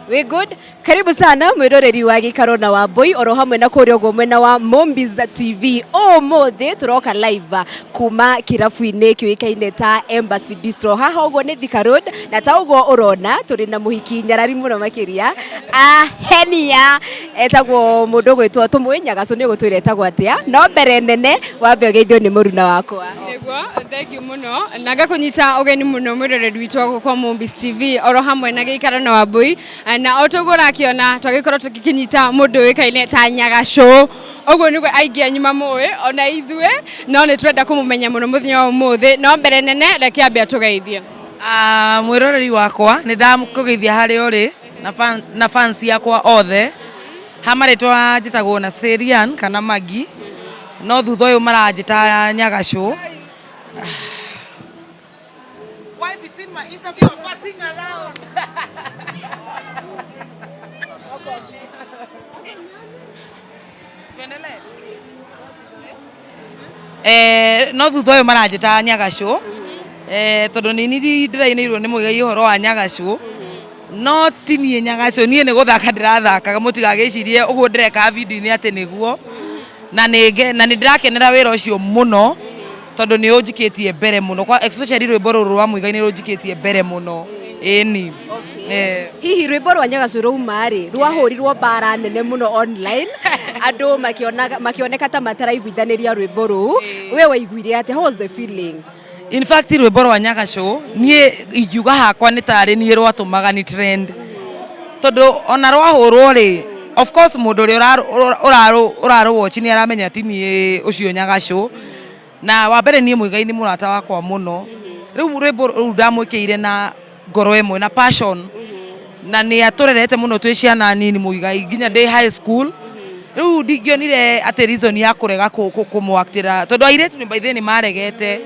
We good? Karibu sana mwiroreri wa gikaro na Wambui oro hamwe na kuria uguo mwena wa Mombiz TV. Umuthi turoka live kuma kirabu-inĩ kĩũĩkaine ta Embassy Bistro. Haha ũguo nĩ Thika Road na ta ũguo ũrona tũrĩ na mũhiki nyarari mũno makĩria ahenia etagwo mũndũ ũgwĩtwo tũmũĩ Nyagacũ nĩ ũgũtwĩra etagwo atĩa, no mbere nene wambe ũgeithio nĩ mũruna wakwa. Nĩguo, thank you mũno na ngakũnyita ũgeni mũno mwĩroreri witũ wa gũkũ Mombis TV oro hamwe na gĩikaro na Wambui, na o toguo ũrakĩona twagĩkorwo tũgĩkĩnyita mũndũ ũĩkaine ta Nyagacũ, ũguo nĩguo aingĩ anyu mamũĩ ona ithuĩ no nĩ twenda kũmũmenya mũno mũthenya wa ũmũthĩ, no mbere nene reke ambe atũgeithie. Ah, mwĩroreri wakwa nĩ ndakũgeithia harĩa ũrĩ na fan, na fans yakwa othe. Ha marĩtwa njĩtagwo na Serian kana Magi, no thutha ũyũ maranjĩta Nyagacũ. Why between my interview I'm passing around? Tuendelee. Eh, no thutha ũyũ maranjĩta Nyagacũ, eh, tondũ nĩ niĩ ndĩrainĩirwo nĩ Mũigai ũhoro wa Nyagacũ, no ti niĩ Nyagacũ, niĩ nĩ gũthaka ndĩrathakaga, mũtigagĩcirie ũguo ndĩreka video-inĩ atĩ nĩguo. Na nĩ na nĩ ndĩrakenera wĩra ũcio mũno tondũ nĩ ũnjikĩtie mbere mũno kwa especially rwĩmbo rũrũ rwa Mũigai nĩ rũnjikĩtie mbere mũno, ĩni. Eh. Hihi rwĩmbo rwa Nyagacũ rwauma rĩ, rwahũrirwo mbara nene mũno online, andũ makĩonaga makĩoneka ta mataraiguithanĩria rwĩmbo rũu, we waiguire atĩa? How was the feeling? In fact rwĩmbo rwa Nyagacũ niĩ ingiuga hakwa nĩ tarĩ niĩ rwatũmaga ni trend, tondũ ona rwahũrwo rĩ, of course mũndũ ũrĩa ũrarũ watch nĩ aramenya ti niĩ ũcio Nyagacũ. Na wa mbere niĩ Mũigai nĩ mũrata wakwa mũno, rĩu rwĩmbo rũu ndamwĩkĩire na ngoro ĩmwe na passion, na nĩ atũrerete mũno twĩ ciana nini Mũigai nginya ndĩ high school. Rĩu ndingĩonire atĩ reason ya kũrega kũmũaktĩra, tondũ airĩtu nĩ by the way nĩ maregete,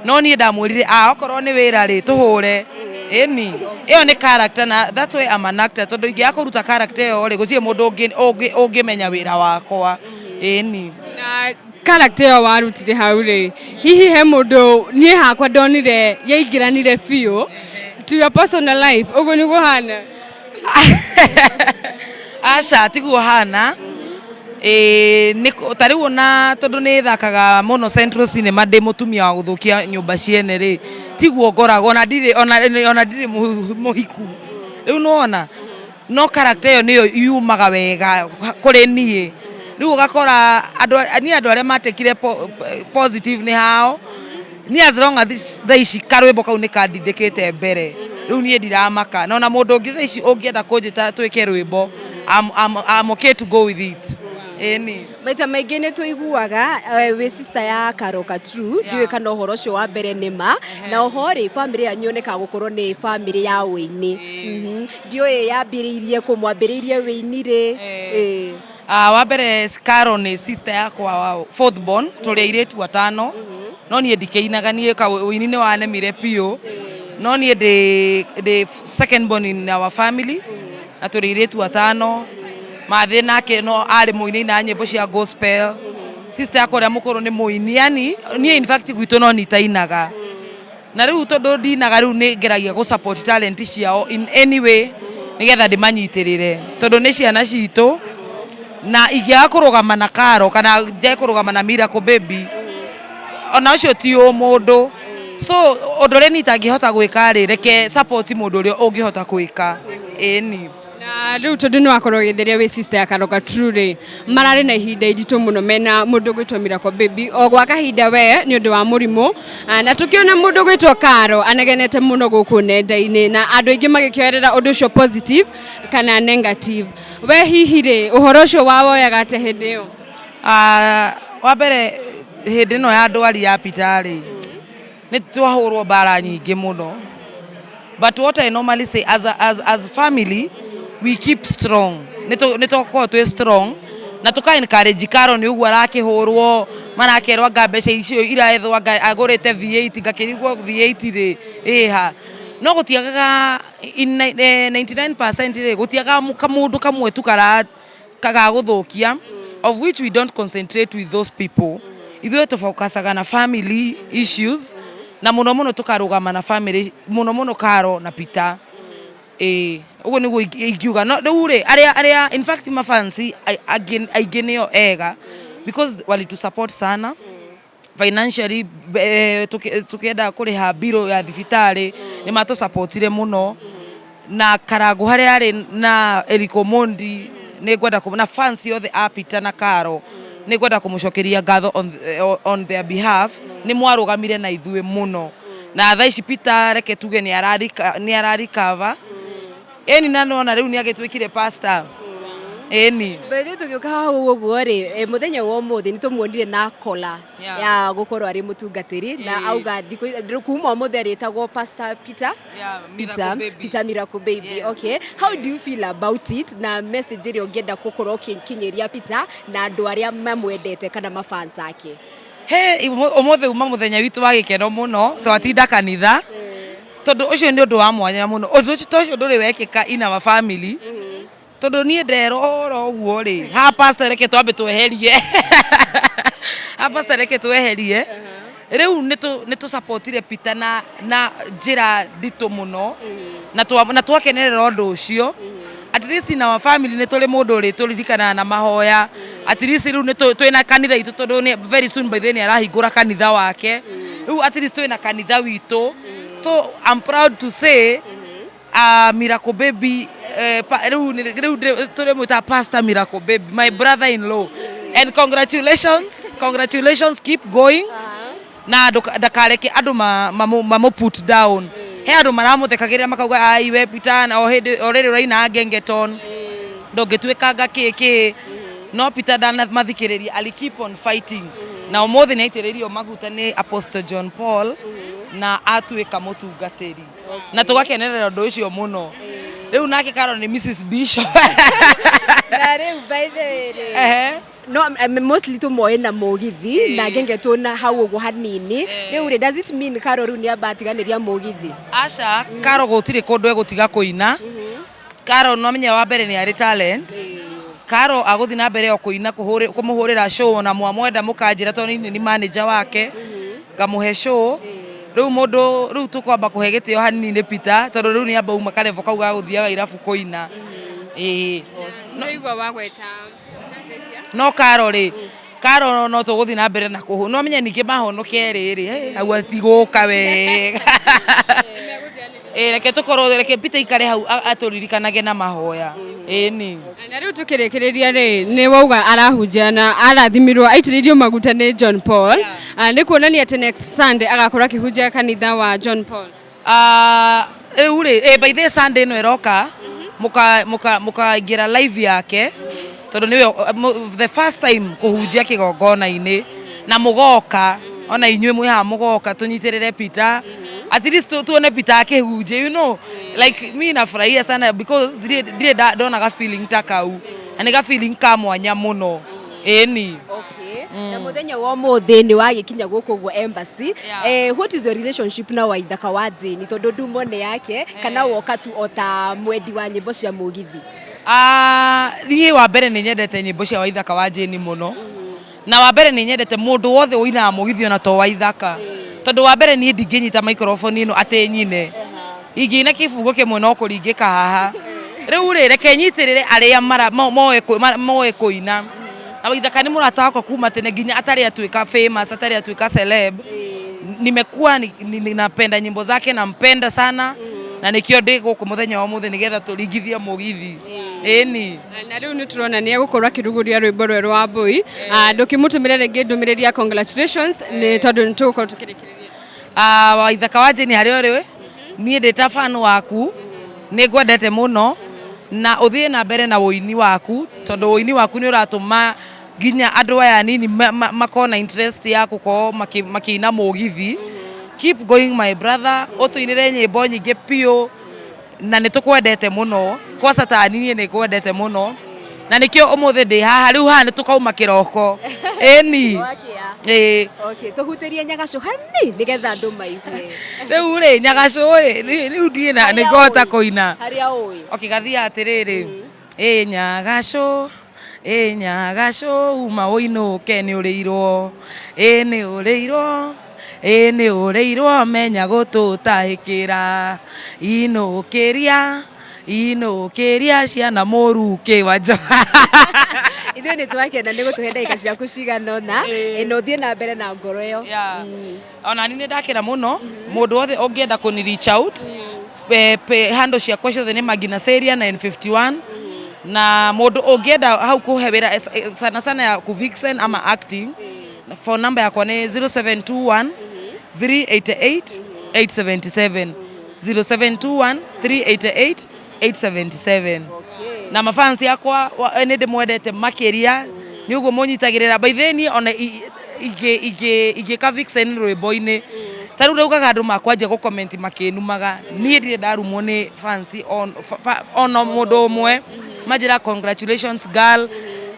no niĩ ndamwĩrire, ah, okorwo nĩ wĩra rĩ, tũhũre. Ĩni ĩyo nĩ character na that's why I'm an actor, tondũ ingĩaga kũruta character ĩyo rĩ, gũtirĩ mũndũ ũngĩmenya wĩra wakwa. Ĩni. Na character ĩyo warutire hau rĩ, hihi he mũndũ, niĩ hakwa ndonire yaingĩranire biũ to your personal life, ũguo nĩguo hana? Aca, tiguo hana. Ĩĩ nĩ ta rĩu ona tondũ nĩ thakaga mũno Central Cinema ndĩ mũtumia wa gũthũkia nyũmba ciene rĩ, tiguo ngoragwo, ona ndirĩ ona ndirĩ mũhiku. Rĩu nĩ wona no character ĩyo nĩyo yumaga wega kũrĩ niĩ. Rĩu ũgakora andũ, niĩ andũ arĩa matekire positive nĩ hao, niĩ as long as thaa ici karwĩmbo kau nĩ kandindĩkĩte mbere, rĩu niĩ ndiramaka. Na ona mũndũ ũngĩ thaa ici ũngĩenda kũnjĩta twĩke rwĩmbo, I'm okay to go with it. Ĩni. Maita maingĩ nĩ tũiguaga wĩ sister ya Karo Katru, ndiũĩ kana ũhoro ũcio wa mbere nĩ ma, na oho rĩ, bamĩrĩ yanyu yonekaga gũkorwo nĩ bamĩrĩ ya ũini. Ndiũĩ yambĩrĩirie kũ, mwambĩrĩirie wĩini rĩ? Ĩĩ. Ah, wa mbere Caro nĩ sister yakwa fourth born, tũrĩ airĩtu atano, no niĩ ndikĩinaga, niĩ ũini nĩ wanemire biũ, no niĩ ndĩ second born in our family na tũrĩ airĩtu atano. Mathĩ nake no arĩ mũini ainaga nyĩmbo cia gospel, sister yakwa ũrĩa mũkũrũ nĩ mũini, yani niĩ in fact gwitũ no niĩ itainaga. Na rĩu tondũ ndinaga, rĩu nĩ ngeragia gũ support talent ciao in any way nĩgetha ndĩmanyitĩrĩre, tondũ nĩ ciana citũ, na ingĩaga kũrũgama na Karo kana njage kũrũgama na Miracle Baby, ona ũcio ti ũmũndũ. So ũndũ ũrĩa niĩ itangĩhota gwĩka rĩ, reke support mũndũ ũrĩa ũngĩhota gwĩka. Ĩni. Na rĩu tondũ nĩ wakorwo ũgĩtheria wĩ sister ya Karo Katru rĩ, mararĩ na ihinda iritũ mũno mena mũndũ ũgwĩtwo Miracle Baby o gwa kahinda we nĩ ũndũ wa mũrimũ, na tũkĩona mũndũ ũgwĩtwo Karo anegenete mũno gũkũ nenda-inĩ na andũ aingĩ magĩkĩoerera ũndũ ũcio positive kana negative. We hihi rĩ, ũhoro ũcio wawoyaga atĩa hĩndĩ ĩyo? Ah, wa mbere hĩndĩ ĩno ya ndwari ya Peter rĩ, nĩ twahũrwo mbara nyingĩ mũno, but what I normally say as, a, as, as family we keep strong, nĩ tũkoragwo twĩ strong na tũka encourage Karo nĩ ũguo arakĩhũrwo, marakerwo anga mbeca icio iraethwo anga agũrĩte V8, ngakĩrigwo V8 rĩ ĩha, no gũtiagaga in 99% rĩ, gũtiagaga kamũndũ kamwe tu kara kagagũthũkia, of which we don't concentrate with those people. Ithuĩ tũfocusaga na family issues na mũno mũno tũkarũgama na family, mũno mũno Karo na Peter. Ĩĩ, ũguo nĩguo ingiuga. No rĩu rĩ, arĩa in fact mafans aingĩ nĩo ega because walitu support sana financially. Tukienda kũrĩha mbirũ ya thibitarĩ, nĩ matũsupportire mũno. Na Karangũ harĩa arĩ na Eric Omondi, nĩ ngwenda na fans yothe a Peter na Caro, nĩ ngwenda kũmũcokeria ngatho on their behalf. Nĩ mwarũgamire na ithuĩ mũno, na thaa ici Peter, reke tuge nĩ ararikava, ĩni, na nona rĩu nĩ agĩtuĩkire pastor, ĩni. Bethe tũgĩũka hau ũguo rĩ, mũthenya wa ũmũthĩ nĩ tũmuonire na kola ya gũkorwo arĩ mũtungatĩri, na auga thikũ kuma ũmũthĩ arĩtagwo Pastor Peter. Yeah, Peter. Miracle Baby. Peter Miracle Baby. Yes. Okay, how do you feel about it, na message ĩrĩa ũngĩenda gũkorwo ũkĩkinyĩria Peter na andũ arĩa mamwendete kana mafans ake? He ũmũthĩ uma mũthenya witũ wa gĩkeno mũno, twatinda kanitha, tondũ ũcio nĩ ũndũ wa mwanya mũno. Ũndũ ũcio ta ũcio ndũrĩ wekĩka in our family, tondũ niĩ nderwo ũguo rĩ, ha pastor, reke twambe tweherie, ha pastor, reke tweherie rĩu. Nĩ tũsupportire Peter na njĩra nditũ mũno, na twakenerera ũndũ ũcio. At least in our family nĩ tũrĩ mũndũ ũrĩ tũririkanaga na mahoya. At least rĩu nĩ twĩna kanitha itũ, tondũ nĩ very soon, by the way, nĩ arahingũra kanitha wake. Rĩu at least twĩna kanitha witũ. So I'm proud to say Miracle Baby, rĩu tũrĩmwĩta Pastor Miracle Baby, my brother in law, and congratulations, congratulations, keep going, na ndakareke andũ mamũ put down. He andũ maramũthekagĩrĩra makauga, "Ai we Peter, na o hĩndĩ o rĩrĩ ũraina gengeton, ndũngĩtuĩkanga kĩ kĩ." No Peter ndanamathikĩrĩria, ali keep on fighting, na ũmũthĩ nĩ aitĩrĩirio maguta nĩ Apostle John Paul na atuĩka mũtungatĩri, na tũgakenerera ũndũ ũcio mũno. Rĩu nake Carol nĩ Mrs Bishop. Na rĩu, by the way rĩ, no mostly tũmoĩ na mũgithi na ngengetwo na hau ũguo hanini. Rĩu rĩ, does it mean Carol rĩu nĩ amba atiganĩria mũgithi? Aca, Carol gũtirĩ kũndũ egũtiga kũina. Carol no amenye wa mbere nĩ arĩ talent. Carol agũthiĩ na mbere o kũina, kũmũhũrĩra show, na mwamwenda mũkanjĩra, tondũ niĩ nĩ manager wake, ngamũhe show. Rĩu mũndũ rĩu tũkwamba kũhe gĩtĩo hanini nĩ Peter, tondũ rĩu nĩ amba uma karevo kau ga gũthiaga irabu kũina, ĩĩ. Nĩigua wagweta. No Carol rĩ, Carol no tũgũthiĩ na mbere na kũhũ, no menye ningĩ mahonoke rĩrĩ hau atigũka wega. Ĩ, reke tũkorwo, reke Peter ikare hau atũririkanage na mahoya, ĩni. Na rĩu tũkĩrĩkĩrĩria rĩ, nĩ wauga arahunjia na arathimirwo, aitĩrĩirio maguta nĩ John Paul. Nĩ kuonania atĩ next Sunday agakorwo akĩhunjia kanitha wa John Paul? Ah, rĩu rĩ, by the Sunday ĩno ĩroka, mũkaingĩra live yake, tondũ nĩwe the first time kũhunjia kĩgongona-inĩ, na mũgoka ona inyuĩ mwĩ haha, mũgoka tũnyitĩrĩre Peter, at least tuone Peter akĩhunjia. Like mi nafurahia sana because ndirĩ ndonaga feeling ta kau, na nĩ ga feeling ka mwanya mũno, ĩni. Okay. Na muthenya wa ũmũthĩ nĩ wagĩkinya gũkũ ũguo embassy. What is your relationship na Waithaka wa Jane, tondũ ndumo nĩ yake, kana woka tu o ta mwendi wa nyĩmbo cia mũgithi? Ah, niĩ wa mbere nĩ nyendete nyĩmbo cia Waithaka wa Jane mũno, na wa mbere nĩ nyendete mũndũ wothe ũinaga mũgithi, ona to Waithaka, tondũ wa mbere niĩ ndingĩnyita microphone ĩno atĩ nyine, ingĩina kĩbungo kĩmwe no kũringĩka haha. Rĩu rĩ, reke nyitĩrĩre arĩa moĩ kũina, na Waithaka nĩ mũrata wakwa kuma tene, nginya atarĩ atuĩka famous, atarĩ atuĩka celeb. Nimekuwa napenda nyimbo zake, nampenda sana, na nikio ndĩ gũkũ mũthenya wa ũmũthĩ, nĩgetha tũringithie mũgithi, ĩni. Na rĩu nĩ tũrona nĩ egũkorwo akĩrugũria rwĩmbo rwerũ wa Mbui. Ndũkĩmũtũmĩre rĩngĩ ndũmĩrĩri ya congratulations, nĩ tondũ nĩ tũgũkorwo tũkĩrĩkĩrĩria. Ah, Waithaka wa Jane, harĩa ũrĩ, niĩ ndĩ ta fan waku, nĩ ngwendete mũno, na ũthiĩ na mbere na ũini waku, tondũ ũini waku nĩ ũratũma nginya andũ aya anini makorwo na interest ya gũkorwo makĩina mũgithi. Keep going, my brother, ũtũinĩre nyĩmbo nyingĩ biũ, na nĩ tũkwendete mũno. Kwanza ta niĩ nĩ ngwendete mũno, na nĩkĩo ũmũthĩ ndĩ haha. Rĩu haha nĩ tũkauma kĩroko, ĩni. Wakĩa. Ĩĩ. Okay, tũhutĩrie nyagacũ hani nĩgetha andũ maigue. Rĩu rĩ, nyagacũ rĩ, rĩu ndiĩ na nĩ ngũhota kũina. Harĩa ũĩ. Okay, gathiaga atĩrĩrĩ, ĩ nyagacũ, ĩ nyagacũ, uma ũinũke, nĩ ũrĩirwo, ĩ nĩ ũrĩirwo, ĩ nĩ ũrĩirwo, menya gũtũtahĩkĩra, inũkĩria. Inũkĩria ciana mũrukĩ wa njo. Ithuĩ nĩ twakena nĩ gũtũhe ndagĩka ciaku cigana ũna na ũthiĩ na mbere na ngoro ĩyo. Yeah. Ona ni nĩ ndakena mũno. Mũndũ wothe ũngĩenda kũni reach out, handle ciakwa ciothe nĩ Magina Seria 951, na mũndũ ũngĩenda hau kũhe wĩra, sana sana ya ku vixen ama acting, phone number yakwa nĩ 0721 388 877, 0721 388 877. Na mafans yakwa, nĩ ndĩmwendete makĩria nĩ ũguo mũnyitagĩrĩra. By the niĩ ona ingĩka vixen rwĩmbo-inĩ ta rĩu ndaugaga andũ makwanjia gũ comment makĩnumaga, niĩ ndirĩ ndarumwo nĩ fans ona mũndũ ũmwe. Manjĩra, "Congratulations, girl."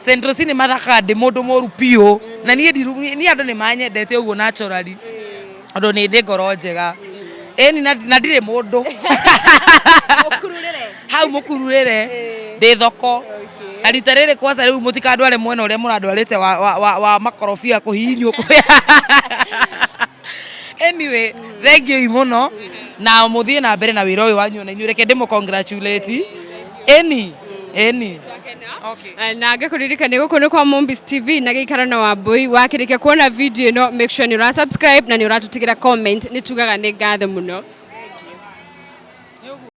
Central C nĩ mathakaga ndĩ mũndũ mũru biũ, na niĩ niĩ andũ nĩ manyendete ũguo naturally tondũ nĩ ndĩ ngoro njega, ĩni, na ndirĩ mũndũ Mũkururĩre. Hau mũkururĩre ndĩ thoko. Na rita rĩrĩ kwaca rĩu mũtikandware mwena ũrĩa mũrandwarĩte wa makorobia kũhihinywo kũrĩa. Anyway, thank you mũno na mũthiĩ na mbere na wĩra ũyũ wanyu, na inyuĩ reke ndĩmũ congratulate. Ĩni, ĩni. Okay. Na ngĩkũririkania gũkũ nĩ kwa Mombis TV na gĩikaro na Wambui. Wakĩrĩkia kuona video ĩno, make sure nĩ ũra subscribe na nĩ ũratũtigĩra comment. Nĩ tugaga nĩ ngatho mũno.